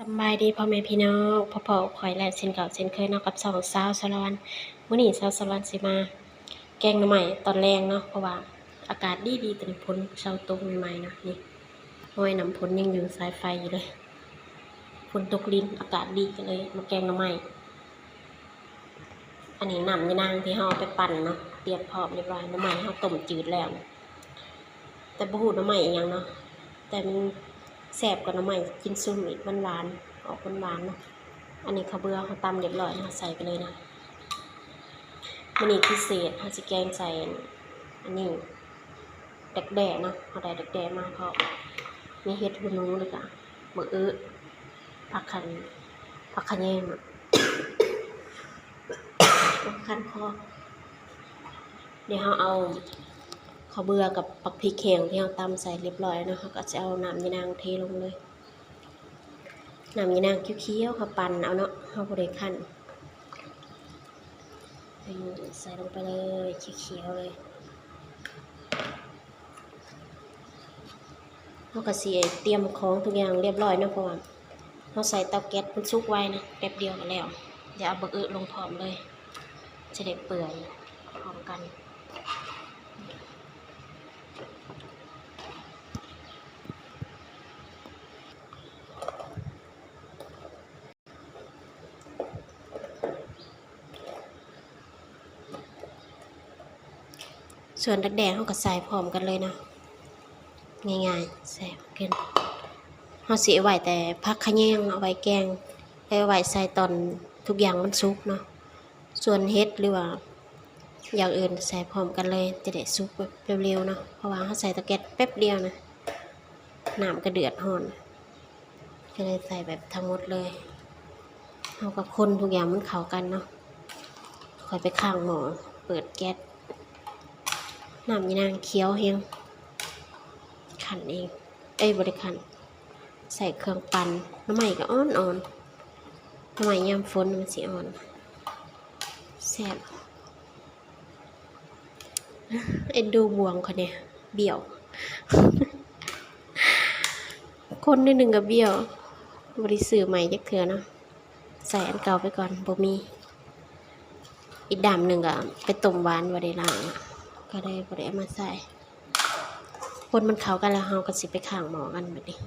ສຳບາຍດີພໍ່ແມ່ພີ່ນ້ອງ ພໍ້ໆກັບຂ້ອຍແລ້ວເຊັ່ນເກົ່າເຊັ່ນເຄີຍເນາະ ກັບຊ່ອງສາວສາລະວັນ. ມື້ນີ້ສາວສາລະວັນຊິມາແກງໜໍ່ໄມ້ຕອນແລງເນາະ ເພາະວ່າອາກາດດີໆ ຕອນນີ້ຝົນເຊົາຕົກໃໝ່ໆເນາະ. ນີ້ ຮອຍນ້ຳຝົນຍັງຢູ່ສາຍໄຟຢູ່ເລີຍ ຝົນຕົກລິນ ອາກາດດີ ກໍເລີຍມາແກງໜໍ່ໄມ້. ອັນນີ້ນ້ຳຍານາງທີ່ເຮົາເອົາໄປປັ່ນເນາະ ຕຽມພ້ອມຮຽບຮ້ອຍ. ໜໍ່ໄມ້ເຮົາຕົ້ມຈືດແລ້ວ ແຕ່ບໍ່ຮູ້ໜໍ່ໄມ້ອີ່ຫຍັງເນາະ ແຕ່ມັນແຊບກວ່າໜໍ່ໄມ້ກິນຊຸມອີກ ຫວານໆ ອອກຫວານໆເນາະ. ອັນນີ້ເຂົ້າເບືອເຮົາຕຳຮຽບຮ້ອຍ ເຮົາໃສ່ໄປເລີຍນະ. ມື້ນີ້ພິເສດ ເຮົາຊິແກງໃສ່ອັນນີ້ ດັກແດ້ເນາະ ເຮົາໄດ້ດັກແດ້ມາພ້ອມ ມີເຫັດຫູໜູ ແລ້ວກະບັກເອ ຜັກຂະ ຜັກຂະແຍງເນາະ ຄັນຄໍ. ດຽວເຮົາເອົາເຂົ້າເບືອກັບບັກພິກແຫ້ງທີ່ເຮົາຕຳໃສ່ຮຽບຮ້ອຍແລ້ວເນາະ ເຮົາກໍຊິເອົານ້ຳຍານາງເທລົງເລີຍ. ນ້ຳຍານາງຂຽວໆ ເຮົາປັ່ນເອົາເນາະ ເຮົາບໍ່ໄດ້ຄັ້ນ. ໃສ່ລົງໄປເລີຍ ຂຽວໆເລີຍ. ເຮົາກໍຊິຕຽມຂອງທຸກຢ່າງຮຽບຮ້ອຍເນາະ ເພາະວ່າເຮົາໃສ່ເຕົາແກັສ ມັນສຸກໄວນະ ແປັບດຽວກໍແລ້ວ. ດຽວເອົາບັກເອລົງພ້ອມເລີຍ ຈະໄດ້ເປື່ອຍພ້ອມກັນ. ສ່ວນດັກແດ້ເຮົາກໍໃສ່ພ້ອມກັນເລີຍເນາະ ງ່າຍໆ ແຊບຂຶ້ນ. ເຮົາຊິເອົາໄວ້ແຕ່ຜັກຂະແຍງ ເອົາໄວ້ແກງ ແລະ ເອົາໄວ້ໃສ່ຕອນທຸກຢ່າງມັນສຸກເນາະ. ສ່ວນເຫັດ ຫຼືວ່າຢ່າງອື່ນໃສ່ພ້ອມກັນເລີຍ ຈະໄດ້ສຸກແບບເລັວໆເນາະ ເພາະວ່າເຮົາໃສ່ເຕົາແກັສແປັບດຽວນະ ນ້ຳກໍເດືອດຮ້ອນ. ກໍເລີຍໃສ່ແບບທັງໝົດເລີຍ ເຮົາກໍຄົນທຸກຢ່າງມັນເຂົ້າກັນເນາະ ຄ່ອຍໄປຄ້າງໝໍ້ ເປີດແກັສ. ນ້ຳຍານາງຂຽວແຮງ ຄັ້ນເອງ ເອີຍ ບໍ່ໄດ້ຄັ້ນ ໃສ່ເຄື່ອງປັ່ນ. ໜໍ່ໄມ້ກໍອ່ອນໆ ໜໍ່ໄມ້ຍາມຝົນມັນຊິອ່ອນ ແຊບ. ເອັນດູບ່ວງຂ້ອຍແດ່ ບ້ຽວ ຄົນໜ້ອຍໜຶ່ງກໍບ້ຽວ ບໍ່ໄດ້ຊື້ໃໝ່ຈັກເທື່ອເນາະ ໃສ່ອັນເກົ່າໄປກ່ອນ ບໍ່ມີ. ອີກດ້າມໜຶ່ງກໍໄປຕົ້ມຫວານ ບໍ່ໄດ້ລ້າງ ກໍເລີຍບໍ່ໄດ້ເອົາມາໃສ່. ຄົນມັນເຂົ້າກັນແລ້ວ ເຮົາກໍຊິໄປຄ້າງໝໍ້ກັນບັດນີ້.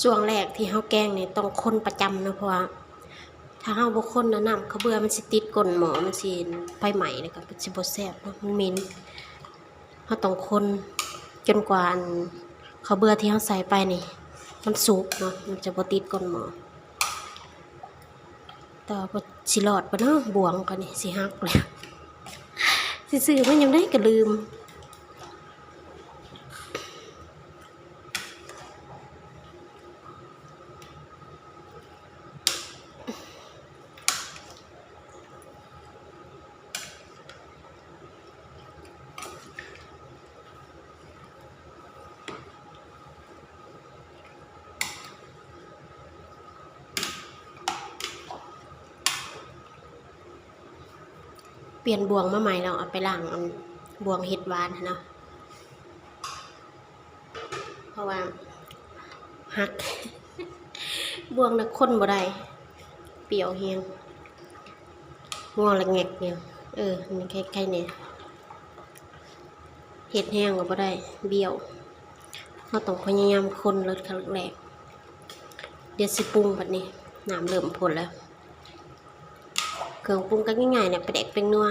ຊ່ວງແລກທີ່ເຮົາແກງນີ້ຕ້ອງຄົນປະຈຳເນາະ ເພາະວ່າຖ້າເຮົາບໍ່ຄົນນະ ນ້ຳເຂົ້າເບືອມັນຊິຕິດກົ້ນໝໍ້ ມັນຊິໄຟໄໝ້ ແລ້ວກໍມັນຊິບໍ່ແຊບເນາະ ມັນເໝັນ. ເຮົາຕ້ອງຄົນຈົນກວ່າອັນເຂົ້າເບືອທີ່ເຮົາໃສ່ໄປນີ້ມັນສຸກເນາະ ມັນຈະບໍ່ຕິດກົ້ນໝໍ້. ແຕ່ວ່າບໍ່ ຊິລອດບໍ່ເນາະ ບ່ວງຂ້ອຍນີ້ຊິຫັກແລ້ວ ຊິຊື້ມາຍາມໃດກໍລືມ. ປ່ຽນບ່ວງມາໃໝ່ແລ້ວ ເອົາໄປລ້າງອັນບ່ວງເຮັດຫວານຫັ້ນເນາະ ເພາະວ່າຫັກ ບ່ວງນະຄົນບໍ່ໄດ້ ປ່ຽວແຮງ ງໍລະແງກຢູ່. ເອີ ມັນໄຄໆແດ່ ເຮັດແຮງກໍບໍ່ໄດ້ ບ້ຽວ. ເຮົາຕ້ອງພະຍາຍາມຄົນເລີດຄັ້ງແລກ. ດຽວຊິປຸງບັດນີ້ ນ້ຳເລີ່ມພຸ້ນແລ້ວ. ເຄື່ອງປຸງກໍງ່າຍໆແຫຼະ ປາແດກ ແປ້ງນົວ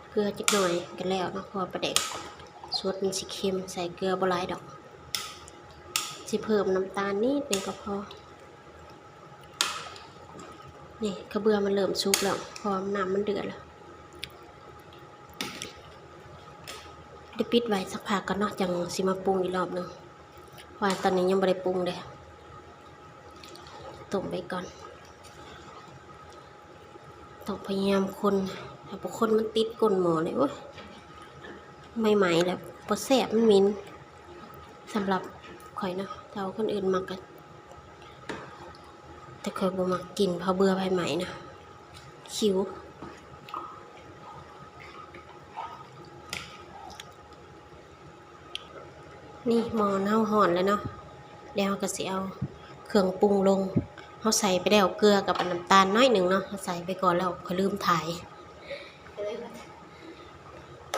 ເກືອຈັກໜ້ອຍກໍແລ້ວເນາະ ເພາະວ່າປາແດກສົດມັນຊິເຄັມ ໃສ່ເກືອບໍ່ຫຼາຍດອກ ຊິເພີ່ມນ້ຳຕານນິດໜຶ່ງກໍພໍ. ນີ້ ເຂົ້າເບືອມັນເລີ່ມສຸກແລ້ວ ເພາະວ່ານ້ຳມັນເດືອດແລ້ວ. ດຽວປິດໄວ້ສັກພັກກ່ອນເນາະ ຈັ່ງຊິມາປຸງອີກລອບໜຶ່ງ ເພາະວ່າຕອນນີ້ຍັງບໍ່ໄດ້ປຸງເດ້ ຕົ້ມໄວ້ກ່ອນ. ຕ້ອງພະຍາຍາມຄົນ ຖ້າບໍ່ຄົນມັນຕິດກົ້ນໝໍ້ເລີຍ ໂອ້ຍ ໄໝ້ໆແລ້ວບໍ່ແຊບ ມັນເໝັນ ສຳລັບຂ້ອຍເນາະ ແຕ່ວ່າຄົນອື່ນມັກກໍ ແຕ່ຂ້ອຍບໍ່ມັກກິນເຂົ້າເບືອໄຟໄໝ້ນະ ຂິວ. ນີ້ໝໍ້ເຮົາຮ້ອນແລ້ວເນາະ, ແລ້ວເຮົາກໍຊິເອົາເຄື່ອງປຸງລົງ. ເຮົາໃສ່ໄປແລ້ວເກືອກັບນ້ຳຕານໜ້ອຍໜຶ່ງເນາະ, ເຮົາໃສ່ໄປກ່ອນແລ້ວຄ່ອຍລືມຖ່າຍ.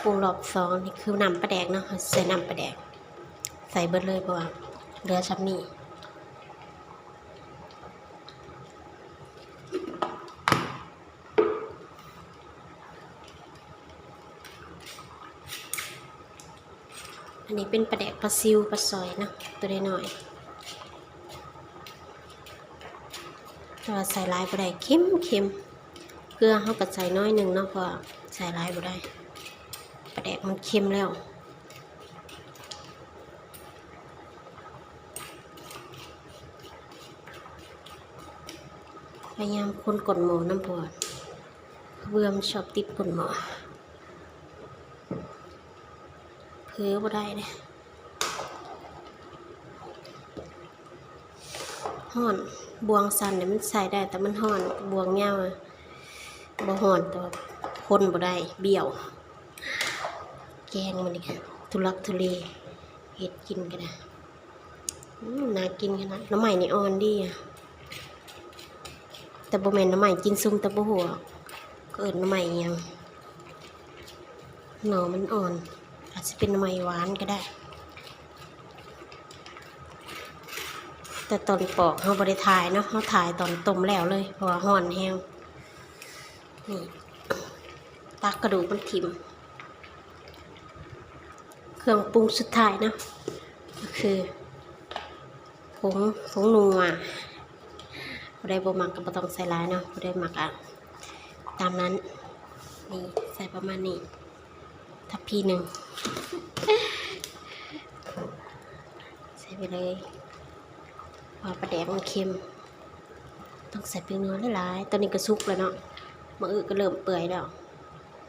ປຸງລອບສອງ ນີ້ຄືນ້ຳປາແດກເນາະ, ເຮົາໃສ່ນ້ຳປາແດກ ໃສ່ເບິດເລີຍ ເພາະວ່າເຫຼືອຊ່ຳນີ້. ອັນນີ້ເປັນປາແດກປາຊິວ ປາຊອຍເນາະ ໂຕນ້ອຍໆ ແຕ່ວ່າໃສ່ຫຼາຍບໍ່ໄດ້ ເຄັມໆ. ເກືອເຮົາກໍໃສ່ໜ້ອຍໜຶ່ງເນາະ ເພາະວ່າໃສ່ຫຼາຍບໍ່ໄດ້ ປາແດກມັນເຄັມແລ້ວ. ພະຍາຍາມຄົນກົ້ນໝໍ້ນຳ ເພາະວ່າເບື່ອມັນຊອບຕິດກົ້ນໝໍ້ ເຜີບໍ່ໄດ້ເດ້. ຮ້ອນ ບ່ວງສັ້ນນີ້ມັນໃສ່ໄດ້ ແຕ່ມັນຮ້ອນ, ບ່ວງຍາວບໍ່ຮ້ອນ ແຕ່ວ່າຄົນບໍ່ໄດ້ ບ້ຽວ. ແກງມື້ນີ້ທຸລັກທຸເລ ເຮັດກິນກໍໄດ້. ອືມ ໜ້າກິນຂະໜາດ. ໜໍ່ໄມ້ນີ້ອ່ອນດີ ແຕ່ບໍ່ແມ່ນໜໍ່ໄມ້ກິນຊຸມ ແຕ່ບໍ່ຮູ້ວ່າເຂົາເອີ້ນໜໍ່ໄມ້ອີ່ຫຍັງ. ໜໍ່ມັນອ່ອນ ອາດຊິເປັນໜໍ່ໄມ້ຫວານກໍໄດ້. ແຕ່ຕອນປອກເຮົາບໍ່ໄດ້ຖ່າຍເນາະ, ເຮົາຖ່າຍຕອນຕົ້ມແລ້ວເລີຍ ເພາະວ່າຮ້ອນແຮງ. ນີ້ ຕັກກະດູກມັນຖິ້ມ. ເຄື່ອງປຸງສຸດທ້າຍເນາະ ກໍຄື ຜົງ ຜົງນົວ. ຜູ້ໃດບໍ່ມັກກໍບໍ່ຕ້ອງໃສ່ຫຼາຍເນາະ, ຜູ້ໃດມັກກໍຕາມນັ້ນ. ນີ້ ໃສ່ປະມານນີ້ ທັບພີໜຶ່ງ ໃສ່ໄປເລີຍ ເພາະວ່າປາແດກມັນເຄັມ. ຕ້ອງໃສ່ແປ້ງນົວຫຼາຍໆ. ຕອນນີ້ກໍສຸກແລ້ວເນາະ, ໝາກອຶກໍເລີ່ມເປື່ອຍແລ້ວ.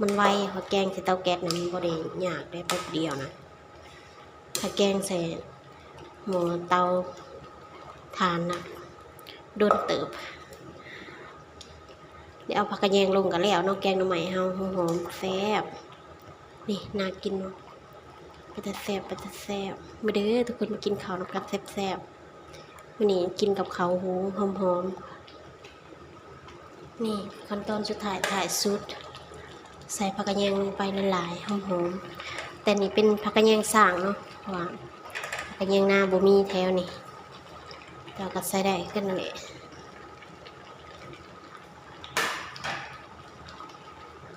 ມັນໄວ ເພາະແກງໃສ່ເຕົາແກັສນະ ມັນບໍ່ໄດ້ຍາກເດ້ ແປັບດຽວນະ. ຖ້າແກງໃສ່ໝໍ້ເຕົາຖ່ານນະ ດົນເຕີບ. ໄດ້ເອົາຜັກກະແຍງລົງກໍແລ້ວເນາະ, ແກງໜໍ່ໄມ້ເຮົາຫອມໆ ແຊບ. ນີ້ ໜ້າກິນເນາະ, ເປັນຕາແຊບ ເປັນຕາແຊບ. ມາເດີທຸກຄົນ ມາກິນເຂົ້ານຳກັນແຊບໆ. ມື້ນີ້ກິນກັບເຂົ້າຫຸງຫອມໆ. ນີ້ຂັ້ນຕອນສຸດທ້າຍ ທ້າຍສຸດ ໃສ່ຜັກກະແຍງລົງໄປຫຼາຍໆ ຫອມໆ. ແຕ່ນີ້ເປັນຜັກກະແຍງສ້າງເນາະ, ເພາະວ່າຜັກກະແຍງນາບໍ່ມີແຖວນີ້, ແຕ່ວ່າກໍໃສ່ໄດ້ຄືກັນນັ້ນແຫຼະ.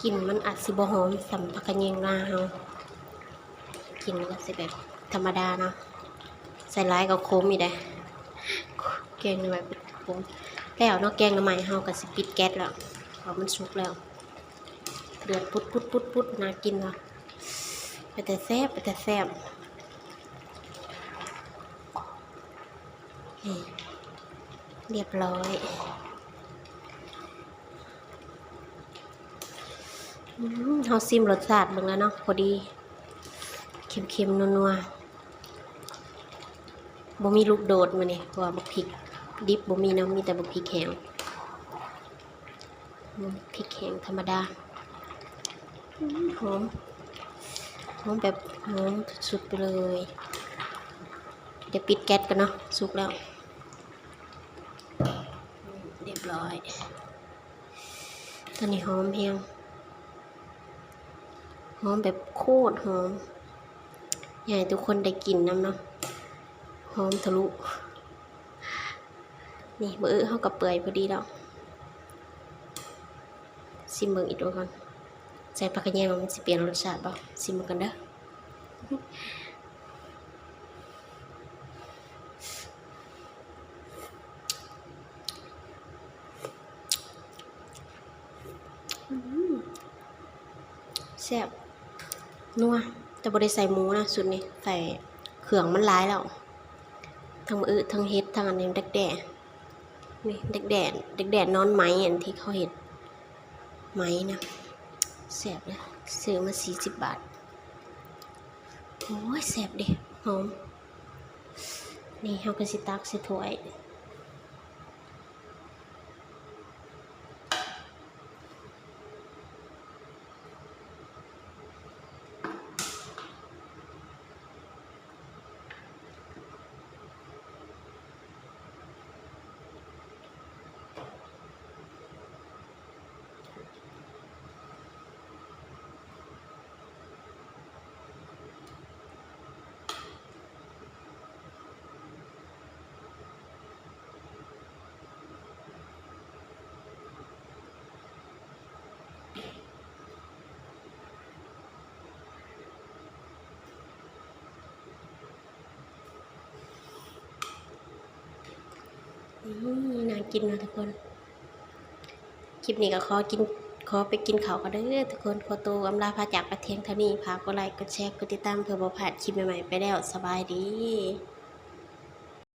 ກິ່ນມັນອາດຊິບໍ່ຫອມສ່ຳຜັກກະແຍງນາເຮົາ, ກິ່ນມັນກໍຊິແບບທຳມະດາເນາະ. ໃສ່ຫຼາຍກໍຂົມອີກເດ້, ແກງໜໍ່ໄມ້ເປັນຂົມ. ແລ້ວເນາະ ແກງໜໍ່ໄມ້ເຮົາກໍຊິປິດແກັສແລ້ວ ເພາະມັນສຸກແລ້ວ. ເດືອດປຸດໆໆໆ ໜ້າກິນວ່າ ເປັນຕາແຊບ ເປັນຕາແຊບ. ນີ້ ຮຽບຮ້ອຍ. ອືມ ເຮົາຊິມລົດຊາດເບິ່ງແລ້ວເນາະ, ພໍດີ ເຄັມໆ ນົວໆ. ບໍ່ມີລູກໂດດມື້ນີ້ ເພາະວ່າບັກພິກດິບບໍ່ມີເນາະ, ມີແຕ່ບັກພິກແຫ້ງ. ອືມ ພິກແຫ້ງທຳມະດາ. ອືມ ຫອມ ຫອມແບບຫອມສຸດໆໄປເລີຍ. ດຽວປິດແກັສກ່ອນເນາະ, ສຸກແລ້ວ. ອືມ ຮຽບຮ້ອຍ. ຕອນນີ້ຫອມແຮງ, ຫອມແບບໂຄດຫອມ. ຢາກໃຫ້ທຸກຄົນໄດ້ກິນນຳເນາະ, ຫອມທະລຸ. ນີ້ ມື້ອື່ນເຮົາກໍເປື່ອຍພໍດີແລ້ວ. ຊິມເບິ່ງອີກໂດນກ່ອນ, ໃສ່ຜັກກະແຍງແລ້ວມັນຊິປ່ຽນລົດຊາດບໍ່? ຊິມເບິ່ງກ່ອນເດີ. ອືມ ແຊບ ນົວ. ແຕ່ບໍ່ໄດ້ໃສ່ໝູນະຊຸດນີ້, ໃສ່ເຄື່ອງມັນຫຼາຍແລ້ວ, ທັງມື້ອື່ນ ທັງເຫັດ ທັງອັນນີ້ ດັກແດ້. ນີ້ ດັກແດ້ ດັກແດ້ນອນໄມ້ ອັນທີ່ເຂົາເຮັດໄມ້ນະ, ແຊບເດ້. ຊື້ມາສີ່ສິບບາດ. ໂອ້ຍ ແຊບເດ້ ຫອມ. ນີ້ເຮົາກໍຊິຕັກໃສ່ຖ້ວຍ. อืม น่ากินเนาะทุกคน คลิปนี้ก็ขอกิน ขอไปกินข้าวก่อนเด้อทุกคน ขอตัวอำลาพาจากไปเพียงเท่านี้ ฝากกดไลค์ กดแชร์ กดติดตาม เพื่อบ่พลาดคลิปใหม่ๆ ไปแล้ว สบายดี